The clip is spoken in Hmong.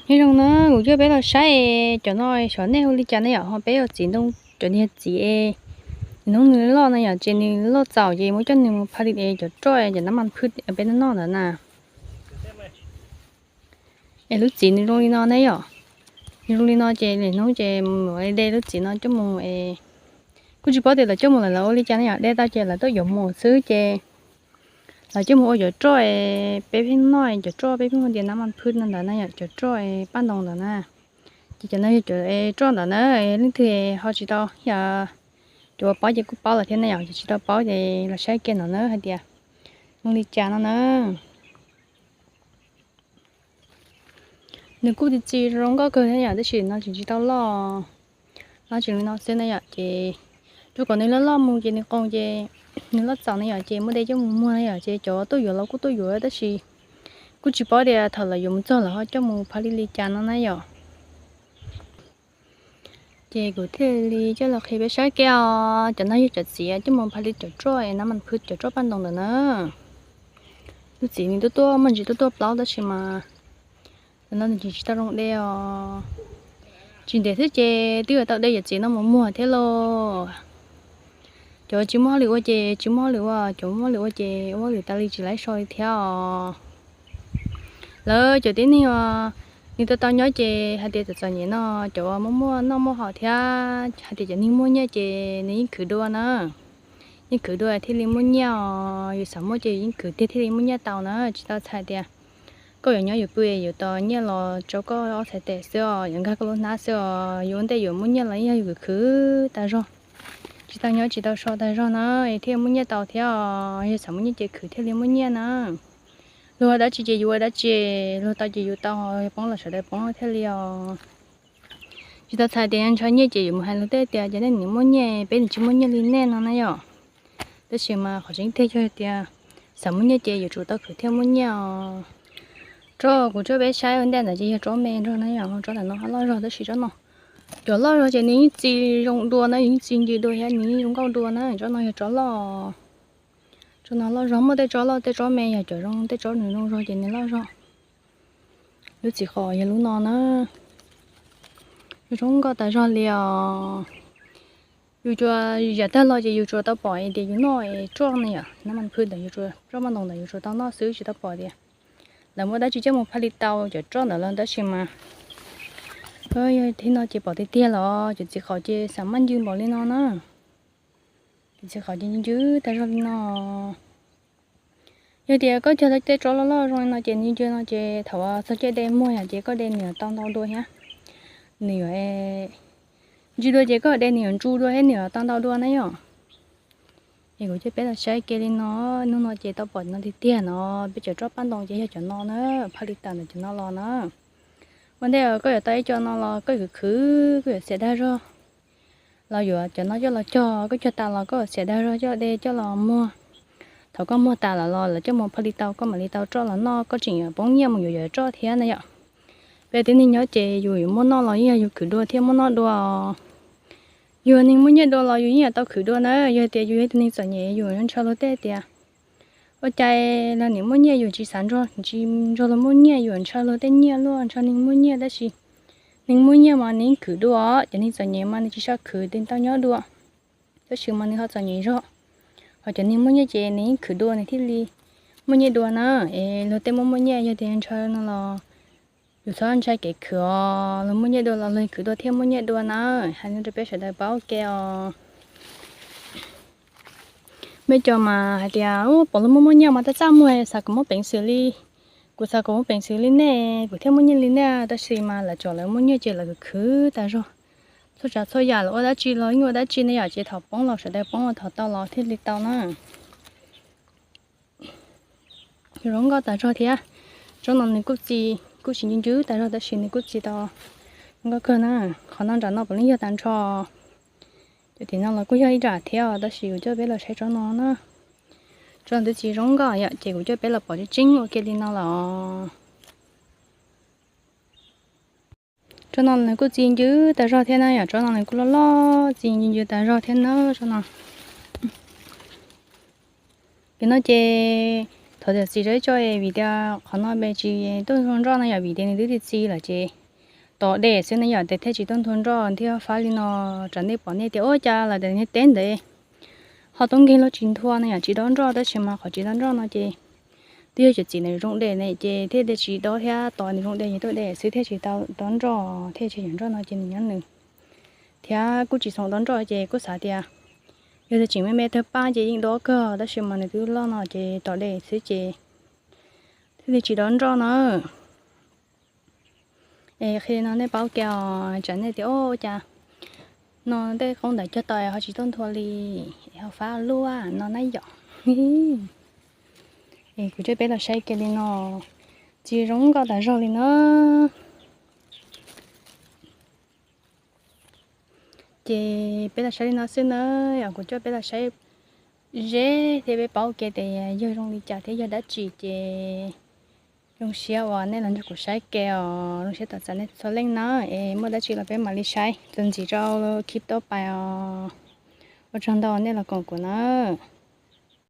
Nyob zoo na, kuv coj peb los saib cov no xyov nej hu li cas na yom, ho peb ua txiv ntoo, cov niag txiv es hnub nws loj na yom, ces nws loj txaus ces muab coj nws mus pha li es cov roj es cov nab mas phwj peb noj noj ntawd na. Es lub txiv nws zoo li no na yom, nws zoo li no ces lwm hnub ces mus de lub txiv no coj mus es kuj tsis paub tias lawv coj mus lawm lawv ua li cas na yom, de tau ces lawv tuaj yuav mus xwb ces lawv coj mus ua cov roj es peb pheej noj, cov roj peb pheej hu tias nab mas phwj no ntawd na yom, cov roj paj ntoo ntawd na. Ces cov no yog cov roj ntawd na, leej twg ho tsis tau, yog cov uas paub ces kuj paub lawm thiab na yom, cov tsis tau paub ces los saib kiag no na hais tias zoo li cas no na. Nws kuj txi txi zoo nkauj kawg thiab yom, tab sis no tseem tsis tau loj, loj tseem li no xwb na yom. Ces rau kom nws loj loj mus ces nws qoos ces nws loj txaus na yom, ces muab de coj mus muag na yom, ces cov tuaj yuav los kuj tuaj yuav tab sis kuj tsis paub tias thaum lawv yuav mus txog lawv ho coj mus pha li li cas no na yom. Ces kuv thiaj li coj los qhia peb saib kiag os, cov no yog cov txiv coj mus pha li cov roj es nab mas phwj cov roj paj ntoo ntawd na. Lub txiv nws tuaj tuaj muaj ntsis tuaj tuaj plaub tab sis mas cov no nws tseem tsis tau zoo de os. Tsis ntev xwb ces twb yuav tau de cov txiv no mus muag thiab lauj. Cov tsis muaj hauj lwm ua ces tsis muaj hauj lwm ua, cov muaj hauj lwm ua ces ua hauj lwm tas li tsis laib so li thiab os. Lawv cov tib neeg uas nws tau tau nyob ces hais tias txom txom nyem no, cov uas muaj muaj noj muaj haus thiab hais tias cov neeg muaj nyiaj ces nws yeej khwv dua na. Yeej khwv dua thiaj li muaj nyiaj os, yus xav muaj ces yeej khwv tiag thiaj li muaj nyiaj tau na, tsis tau txhais tias koj yuav nyob yuav pw yuav tau nyiaj los rau koj ob txhais tes xwb os, yuav nkag koj lub hnab xwb os, yus ua ntej yuav muaj nyiaj los yeej yog yus khwv khwv tag zog, tsis tau nyob tsis tau so tag zog na, thiaj muaj nyiaj tau thiab os. Yog xav muaj nyiaj ces khwv thiaj li muaj nyiaj na. Luag ua dab tsi ces yus ua dab tsi, luag tau ces yus tau, poob los sawv daws poob thiaj li os. Tsis tau txhais tias ntshaw nyiaj ces yuav mus hais luag tej tias cov nej nws muaj nyiaj peb nws tsis muaj nyiaj li nej no na yom. Tab sis mas qhov tseeb tiag yog tias xav muaj nyiaj ces yuav tsum tau khwv thiaj muaj nyiaj os. Tsob kuv coj peb saib ua ntej ntawd ces yog tsob me nrog na yom, tsob ntawm no ho loj zog tab sis tsob no, cov loj zog ces nws yeej txi zoo dua na, yeej txi ncw dua thiab nws yeej zoo nkauj dua na. Tsob no yog tsob loj, tsob no loj zog, muaj tej tsob loj tej tsob me, yog cov zoo tej tsob nws zoo zog ces nws loj zog. Lub txiv qhov yog lub no na, zoo nkauj tas zog li os. Yus tsuas yam tag los ces yus tsuas tau pom tias yus noj roj na yom, nab mas phwj ntawd yus tsuas, roj maj ntoos ntawd yus tsuas tau noj xwb tsis tau pom tias lawv muaj dab tsi coj mus pha li tau cov roj ntawd los tab sis mas yog thib no ces pom tiag tiag los cov txiv qhov ces xav maj ncw npaum li no na. Cov txiv qhov ces ncw ncw tag zog li no. Yog tias koj cog tej tsob loj loj zoo li no ces ncw ncw no ces thaum uas txog caij de muag yom ces koj de nws yuav tau ntau dua thiab. Nws yuav ncw dua ces koj de nws yuav ntsu dua thiab nws yuav tau ntau dua na yom. Es kuv coj peb los saib kiag li no, hnub no ces tau pom no tiag tiag no, peb cov roj paj ntoos ces yog cov no na, pha li tawm ntawm cov no los na. Ua ntej koj yuav tau ib co no los koj yuav khwv khwv, koj yuav xiam dag zog los yuav cov no coj los cog, koj cog tas los koj yuav xiam dag zog coj de coj los muag. Thaum koj muag tas lawm los lawv coj mus pha li tau koj mam li tau roj los noj, koj tseem yuav poob nyiaj mus yuav yuav roj thiab na yom. Peb tib neeg nyob ces yus yuav muaj noj los yeej yog yus khwv dua thiaj muaj noj dua. Yus neeg muaj nyiaj dua los yus yeej yuav tau khwv dua na. Yog tias yus yog ib tug neeg txom nyem yus ntshaw luag tej tias ua cas los nim muaj nyiaj yus tsis xav nrog, tsis nrog luag muaj nyiaj, yus ntshaw luag tej nyiaj luaj, ntshaw neeg muaj nyiaj tab sis neeg muaj nyiaj mas nws yeej khwv dua, cov neeg txom nyem mas nws tsis tshua khwv, nws tau nyob dua, tab sis mas nws ho txom nyem zog. Ho cov neeg muaj nyiaj ces nws yeej khwv dua nws thiaj li muaj nyiaj dua na. Es luag tej muaj muaj nyiaj yog tias ntshaw no los yus txhob ntshai kev khwv os, luag muaj nyiaj dua los luag khwv dua thiaj muaj nyiaj dua na. Hais no rau peb sawv daws paub ua ke os. Peb cov mas hais tias pom luag muaj muaj nyiaj mas txaj txaj muag, xav kom muaj peev xwm li, kuv xav kom muaj peev xwm li nej kuv thiaj muaj nyiaj li nej, tab sis mas lawv tsom lawv muaj nyiaj ces lawv khwv khwv tas zog. Txhua tsav txhua yam lawv ua dab tsi los yeej ua dab tsi ne yom, ces thaum poob los sawv daws poob, thaum tau los thiaj li tau na. Zoo nkauj tas zog thiab. Tsob no nws kuj txi, kuj tsis ncw ncw tas zog tab sis nws kuj txi tau zoo nkauj kawg na. Qhov no nram no puav leej yog tag nrho. Cov tim no los kuj yog ib nram thiab tab sis kuv coj peb los saib tsob no na. Tsob no twb txi zoo nkauj yom, ces kuv coj peb los pom tseeb tseeb ua ke li no los. Tsob no nws kuj txi ncw tas zog thiab na yom, tsob no nws kuj loj loj txi ncw ncw tas zog thiab na tsob no. Cov no ces Thov zam txim rau ib tsoom, vim tias qhov no peb tsis tuaj nthua nroj no yom, vim tias nws twb txi txiv lawm ces tom dej xwb ne yom, ces thiaj tsis tuaj nthua nroj thiab fab li no. Tsam nej pom nej tias ua cas los tias niag teb ntawd ho tub nkeeg los tsis nthua no yom, tsis dob nroj, tab sis mas qhov tsis dob nroj no ces twb yog cov txiv ntawd zoo dej ne ces thiaj li tsis dob thiab, tos nws zoo dej ces tuaj dej xwb thiaj tsis tau dob nroj, thiaj tsis yog nroj no ces nws nyob nws thiab kuj tsis xoo dob nroj ces kuj xav tias yog tias tseem me me tawg paj ces yeej dob kawg, tab sis mas nws twb loj no ces tom dej xwb ces thiaj li tsis dob nroj no. Es qhia li no nej paub kiag os, tsam nej tias ua cas no tej qoob ntawd cog tau ho tsis tuaj nthua li, es ho fab luaj no na yom. Es kuv coj peb los saib kiag li no, txiv zoo nkauj tas zog li no. Ces peb los saib li no xwb na, yog kuv coj peb los saib ze thiab peb paub kiag tias yog zoo li cas thiab yog dab tsi ces zoo siab uas nej los nrog kuv saib kiag os, zoo siab tuaj txais nej txhua leej na. Es muaj dab tsi los peb mam li saib txuas ntxiv rau clip tuaj pais os. Ua tsaug ntau nej los koom kuv na.